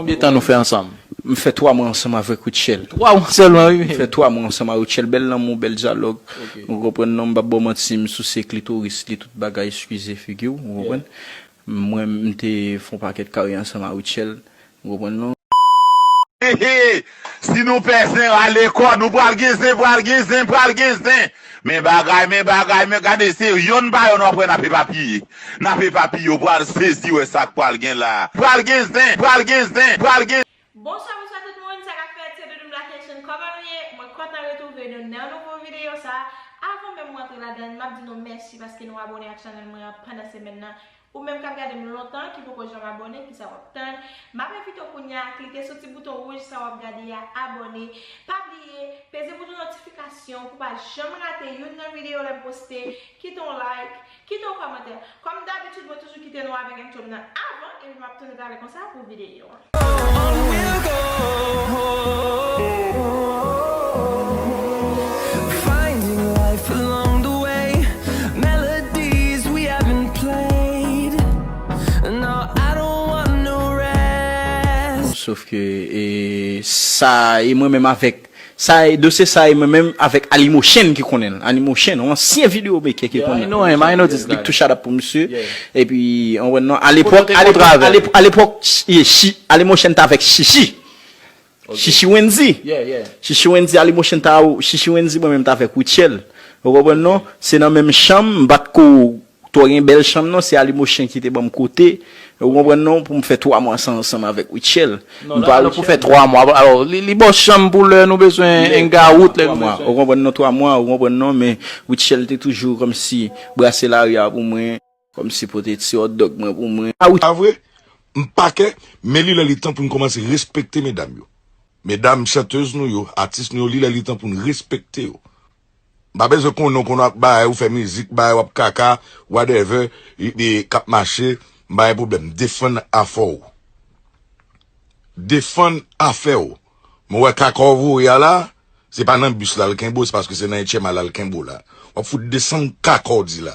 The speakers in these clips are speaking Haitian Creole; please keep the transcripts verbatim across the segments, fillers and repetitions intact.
Konbyen tan nou fè ansanm? M fè twa mwa ansanm avèk Rutshelle. Twa mwa sèlman, wi. M fè twa mwa ansanm avèk Rutshelle. Bèl lanmou, bèl dyalòg. Ou konprann non, m p ap ba w manti, m souse klitoris li, tout bagay, eskize figi w, ou konprann? Mwen, m te fè yon pakèt kari ansanm avèk Rutshelle, ou konprann non? Hehe! Si nou pè zen, rale kò nou, pral gen zen, pral gen zen, pral gen zen. Men bagay, men bagay, men gade se yonn pa yonn w ap wè n ap epapiye. N ap epapiye, w pral sezi wè sa k pral gen la. Pral gen zen, pral gen zen, pral gen. Bonswa, bonswa tout moun, sa k ap fèt, se Doudou Black Nation, kòman nou ye? Mwen kontan retwouve nou nan nouvo videyo sa. Avan menm mwen antre ladan l, m ap di nou mèsi paske nou abòne ak chanèl mwen an pandan semèn nan. Ou menm k ap gade m lontan, ki poko janm abòne, kisa w ap tann? M ap envite w kounye a, klike sou ti bouton wouj sa w ap gade a, abòne. Pa bliye, peze bouton notifikasyon pou w pa janm rate youn nan videyo lè m poste. Kite yon like, kite yon kòmantè. Kòm dabitid, mwen toujou kite nou avèk entwo m nan avan, epi m ap tounen talè konsa pou videyo an. Finding life along the way. Melodies we haven't played. No, I don't want no rest. Sof ke e, sa e mwen menm avèk sa e dosye sa e mwen menm avèk Alimo Chen ki konnen l. Alimo Chen, yon ansyen videyo mekè ki konnen l. Big touch out pou misye. Epi anwen non, alepòk, alepòk, alepòk, Alimo Chen t avèk Chichi. Chichi Wendy. Chichi Wendy, Alimo Chen ta, Chichi Wendy, mwen menm t avèk Rutshelle. Ou konprann non? Se nan menm chanm, m pa t ko twò gen bèl chanm non, se Alimo Chen ki te ban m kote. Ou konprann non, pou m fè twa mwa sa ansanm avèk Rutshelle. M pa Rutshelle. Pou fè twa mwa. Alò, li, li ba w chanm pou lè nou bezwen hangout, lè nou bezwen. Ou konprann non, twa mwa, ou konprann non, men Rutshelle te toujou kòmsi brase lari a pou mwen. Kòmsi pote ti hotdog mwen pou mwen. A wi. Pa vre? M pa kè, men li lè li tan pou n kòmanse respekte medam yo. Medam chantèz nou yo, atis nou yo, li lè li tan pou n respekte yo. M pa bezwen konnen w konn w ap bay, ou fè mizik, bay, w ap kaka, whatever, k ap mache, m pa gen pwoblèm. Defann afè w. Defann afè w. Men w wè kaka w voye a la, se pa nan bis la l kenbe w, se paske se nan H M A la l kenbe w la. W ap fout desann kaka w di la.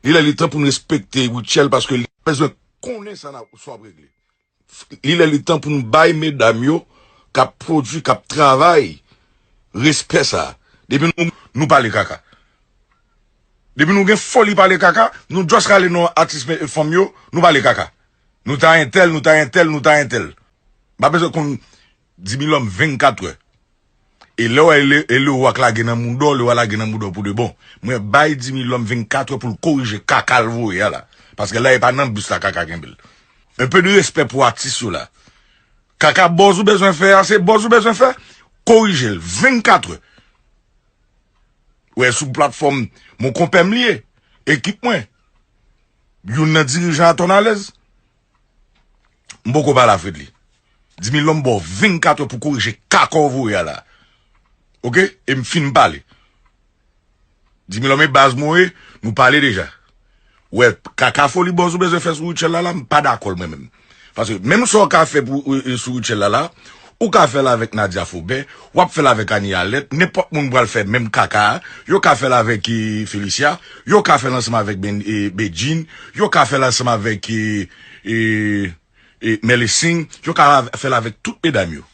Li lè li tan pou n respekte Rutshelle paske li bezwen konnen sa n ap, sa w ap regle. Li lè li tan pou n bay medam yo k ap pwodui, k ap travay, respè sa. Depi nou, nou pale kaka. Depi nou gen foli pale kaka, nou just rale non atis fanm yo, nou pale kaka. Nou ta entèl, nou ta entèl, nou ta entèl. M pa bezwen konn Dimilòm vennkatrè. E lè w wè e le, e le ou a k lage nan mouda w, le ou a lage nan mouda w pou de bon. Mwen bay Dimilòm vennkatrè pou l korije kaka l voye a la. Paske la e pa nan bis la kaka kenbe l. Un peu de respect pou atis yo la. Kaka buzz ou bezwen fè a, se buzz ou bezwen fè, korije l vennkatrè. Ou wè sou platfòm mon konpè m li ye, ekip mwen. Youn nan dirijan a Tòn Alèz. M poko pale avèk li. Dimilòm ba w vennkatrè pou korije kaka w voye a la. Oke? E m fin pale. Dimilòm e baz mwen ye, nou pale deja. Ou wè, kaka foli buzz ou bezwen fè sou Rutshelle la la, m pa dakò l mwen menm. Paske menm sa w ka fè pou, e, e, sou Rutshelle la la, ou ka fè l avèk Nadia Faubert, w ap fè l avèk Annie Alerte, nenpòt moun pral fè menm kaka a, yo ka fè l avèk, e, Felicia, yo ka fè l ansanm avèk Ben, e, Bedjine, yo ka fè l ansanm avèk, e, e, e, Melesing, yo ka fè l avèk tout medam yo.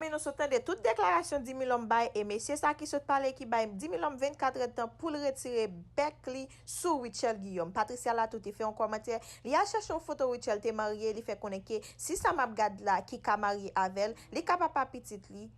Men nou sot tande tout deklarasyon Dimilòm bay e mesye sa ki sot pale ki bay Dimilòm vennkatrè tan pou l retire bèk li sou Rutshelle Guillaume. Patricia Latou te fè yon kòmantè, li al chèche yon foto Rutshelle te marye, li fè konnen ke si sa m ap gad la ki ka marye avè l, li ka papa pitit li.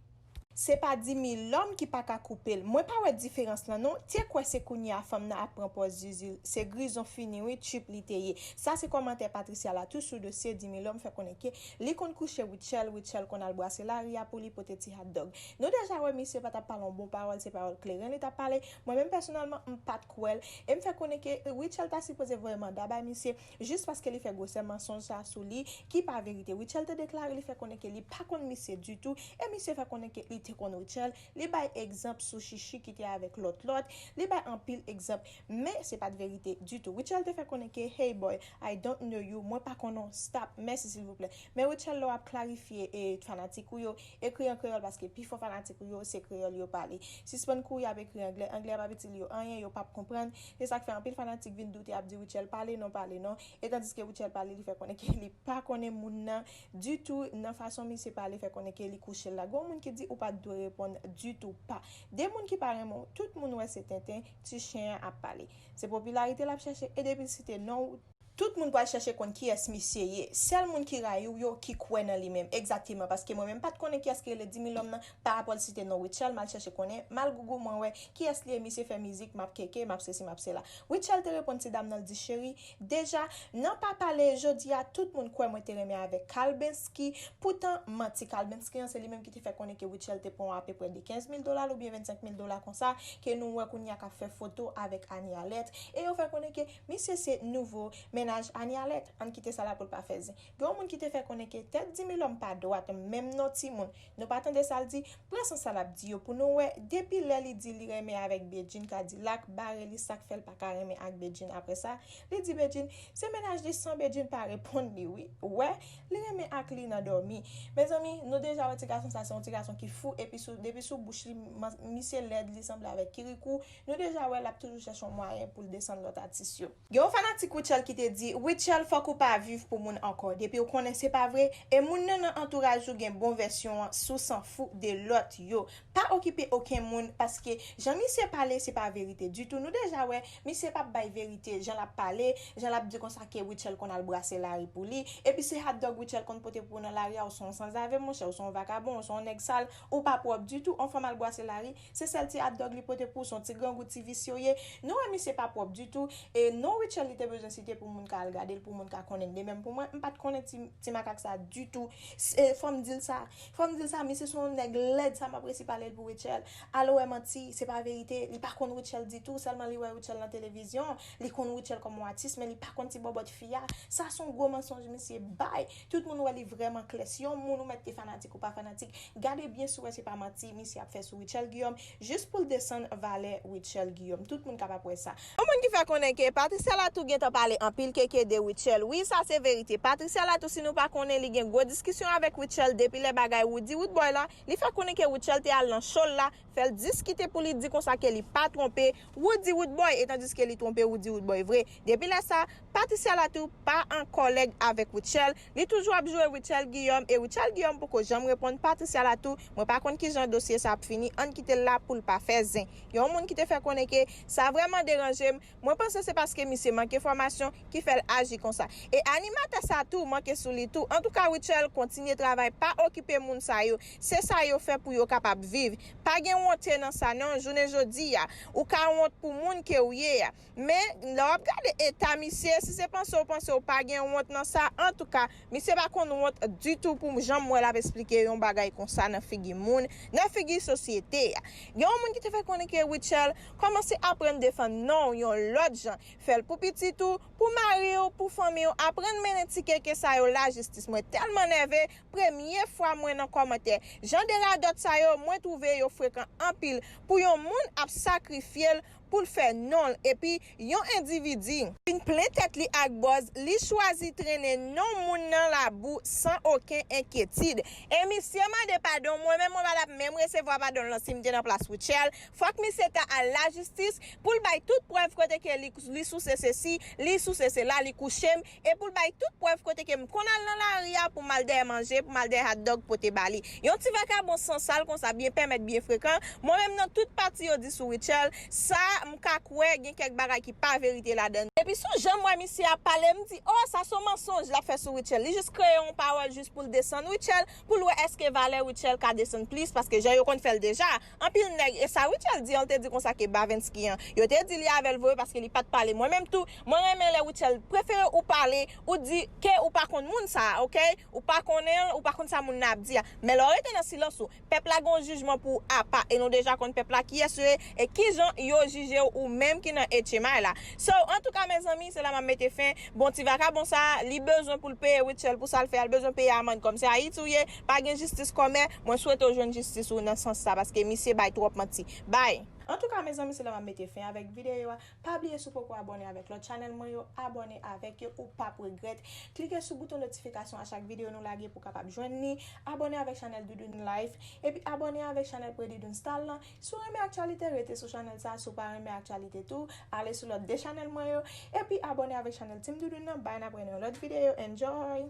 Se pa Dimilòm ki pa ka koupe l. Mwen pa wè diferans lan non. Te kwè se kounye a fanm nan ap pran pòz zizi. Se grizon fini wi, tchuip li te ye. Sa se kòmantè Patricia Latou sou dosye Dimilòm fè konnen ke li konn kouche Rutshelle, Rutshelle konn al brase lari a pou li pote ti hotdog. Nou deja wè misye pa t ap pale yon bon pawòl, se pawòl kleren li t ap pale. Mwen menm pèsonèlman, m pa t kwè l. E m fè konnen ke Rutshelle ta sipoze voye manda bay misye jis paske li fè gwosè mansonj sa sou li ki pa verite. Rutshelle te deklare li fè konnen ke li pa konn misye ditou e misye fè konnen ke li te konn Rutshelle, li bay egzanp sou Chichi ki te avèk lòt lòt, li bay anpil egzanp, men se pa t verite ditou. Rutshelle te fè konnen ke, "Hey boy, I don't know you, mwen pa konnen w, stop, mèsi silvouplè." Men Rutshelle, lè w ap klarifye e fanatik ou yo, ekri an kreyòl paske pifò fanatik ou yo, se kreyòl yo pale. Sispann kouri ap ekri anglè, anglè a p ap itil yo anyen, yo p ap konprann. Se sa k fè anpil fanatik vin doute, ap di Rutshelle pale non, pale non. E tandiske Rutshelle pale, li fè konnen ke li pa konnen moun nan ditou, nan fason misye pale, fè konnen ke li kouche l la. Gen yon moun ki di ou pa t dwe reponn ditou pa. De moun ki pa renmen w, tout moun wè se tenten, ti chen an ap pale. Se popilarite l ap chèche, e depi l site non w, tout moun pral chèche konn kiyès misye ye. Sèl moun ki rayi w yo ki kwè nan li menm. Egzakteman, paske mwen menm pa t konnen kiyès ki rele Dimilòm nan, pa rapò l site non Rutshelle, m al chèche konnen, m al Google, mwen wè kiyès li ye, misye fè mizik, m ap keke, m ap sesi, m ap sela. Rutshelle te reponn ti dam nan, l di, "Cheri, deja, nan pa pale, jodi a, tout moun kwè mwen te renmen avèk Kalbensky." Poutan, manti, Kalbensky an, se li menm ki te fè konnen ke Rutshelle te pran apeprè de kenz mil dola l oubyen vennsenk mil dola konsa, ke nou wè kounye a k ap fè foto avèk Annie Alerte. E yo fè konnen ke misye se nouvo mennaj Annie Alerte. Ann kite sa la pou l pa fè zen. Gen yon moun ki te fè konnen ke tèt Dimilòm pa dwat, menm non timoun. Nou pa tande sa l di? Pran sans sa l ap di yo pou nou wè. Depi lè li di li renmen avèk Bedjine Kadilak, bare li, sa k fè l pa ka renmen ak Bedjine apre sa. Li di Bedjine, se mennaj li san Bedjine pa reponn li, wi. Ou wè, li renmen ak li nan dòmi. Mezanmi, nou deja wè ti gason sa, se yon ti gason ki fou, epi sou, depi sou bouch li, man-, misye lèd, li sanble avèk Kirikou. Nou deja wè l ap toujou chèche yon mwayen pou l desann lòt atis yo. Gen yon fanatik Rutshelle ki te di, Rutshelle, fòk ou pa viv pou moun ankò. Depi w konnen se pa vre, e moun nan nan antouraj ou gen bon vèsyon an, sou s'en fout de lòt yo. Pa okipe okenn moun, paske jan misye pale, se pa verite ditou. Nou deja wè, misye p ap bay verite, jan l ap pale, jan l ap di konsa ke Rutshelle konn al brase lari pou li. Epi se hotdog Rutshelle konn pote pou ou nan lari a, ou se yon sanzave, monchè, ou se yon vakabon, ou se yon nèg sal, ou pa pwòp ditou, yon fanm al brase lari, se sèl ti hotdog li pote pou ou, se yon ti grangou, ti visye w ye. Nou wè misye pa pwòp ditou. E non Rutshelle li te bezwen site pou moun ka al gade l, pou moun ka konnen l. De menm pou mwen, m pa t konnen ti, ti makak sa ditou. Se, fò m di l sa. Fò m di l sa, misye se yon nèg lèd, sa m ap resi pale l pou Rutshelle. Al wè manti, se pa verite. Li pa konn Rutshelle ditou, sèlman li wè Rutshelle nan televizyon. Li konn Rutshelle kòm yon atis, men li pa konn ti bòbòt fi a. Sa se yon gwo mansonj misye bay. Tout moun wè li vrèman klè. Si yon moun ou mèt te fanatik ou pa fanatik, gade byen si w wè se pa manti misye ap fè sou Rutshelle Guillaume, jis pou l desann valè Rutshelle Guillaume. Tout moun kapab wè sa. Yon moun ki fè konnen ke Patricia Latou gentan pale anpil keke de Rutshelle. Wi, sa se verite. Patricia Latou, si nou pa konnen, li gen gwo diskisyon avèk Rutshelle depi lè bagay Roody Roodboy la. Li fè konnen ke Rutshelle te al nan show l la, fè l diskite pou li di konsa ke li pa twonpe Roody Roodboy, e tandiske li twonpe Roody Roodboy vre. Depi lè sa, Patricia Latou pa an kòlèg avèk Rutshelle. Li toujou ap joure Rutshelle Guillaume, e Rutshelle Guillaume poko janm reponn Patricia Latou. Mwen pa konn kijan dosye sa ap fini, ann kite l la pou l pa fè zen. Gen yon moun ki te fè konnen ke sa vrèman deranje m. Mwen panse se paske misye manke fòmasyon ki fè l aji konsa. E animatè sa tou manke sou li tou. Antouka, Rutshelle, kontinye travay, pa okipe moun sa yo. Se sa yo fè pou yo kapab viv. Pa gen wonte nan sa non, jounen jodi a. Ou ka wont pou moun ke w ye a. Men, lè w ap gade eta misye, si se panse w panse w pa gen wont nan sa, antouka, misye pa konn wont ditou pou jan m wè l ap esplike yon bagay konsa nan figi moun, nan figi sosyete a. Gen yon moun ki te fè konnen ke Rutshelle kòmanse aprann defann non w yon lòt jan. Fè l pou pitit ou, pou mari w, pou fanmi w, aprann mennen ti keke sa yo lajistis. Mwen tèlman nève, premye fwa mwen nan kòmantè. Jan de radòt sa yo, mwen twouve yo frekan anpil. Pou yon moun ap sakrifye l, pou l fè non l, epi yon endividi vin plen tèt li ak bòz, li chwazi trennen non moun nan labou san okenn enkyetid. E misye mande padon, mwen menm mwen pa t ap menm resevwa padon l non si m te nan plas Rutshelle. Fòk misye ta al lajistis pou l bay tout prèv kote ke li, li souse sesi, li souse sela, li kouche m, e pou l bay tout prèv kote ke m konn al nan lari a pou m al dèyè manje, pou m al dèyè hotdog pote ba li. Yon ti vakabon san sal konsa, byen pèmèt, byen frekan. Mwen menm nan tout pati yo di sou Rutshelle, sa m ka kwè gen kèk bagay ki pa verite ladan. Epi sou jan m wè misye ap pale, m di, o, sa se yon mansonj l ap fè sou Rutshelle. Li jis kreye yon pawòl jis pou l desann Rutshelle, pou l wè èske valè Rutshelle ka desann plis, paske jan yo konn fè l deja. Anpil nèg, e sa Rutshelle di an, l te di konsa ke Bavensky an, yo te di li avè l vre paske li pa t pale. Mwen menm tou, mwen renmen lè Rutshelle prefere ou pale, ou di ke ou pa konn moun sa a, oke? Ou pa konnen l, ou pa konn sa moun nan ap di a. Men lè w rete nan silans ou, pèp la gen yon jijman pou ou apa, e nou deja konn pèp la kiyès yo ye, e kijan yo jije Ou menm ki nan H M I la. So, antouka, mezanmi, se la m ap mete fen. Bon, ti vakabon sa, li bezwen pou l peye Rutshelle pou sa l fè a, li bezwen peye amann kòm se Ayiti ou ye, pa gen jistis kòmè, mwen swete w jwenn jistis ou nan sans sa, paske misye bay twòp manti. Bay! Antouka, mezanmi, se la m ap mete fen avèk videyo a. Pa bliye si w poko abòne avèk lòt chanèl mwen yo, abòne avèk yo, ou p ap regrèt. Klike sou bouton notifikasyon a chak videyo nou lage pou w kapab jwenn li. Abòne avèk chanèl Doudoune Life, epi abòne avèk chanèl Predidoune Style lan. Si w renmen aktyalite, rete sou chanèl sa. Si w pa renmen aktyalite tou, ale sou lòt de chanèl mwen yo, epi abòne avèk chanèl Team Doudoune nan. Bay, n ap wè nan yon lòt videyo. Enjoy!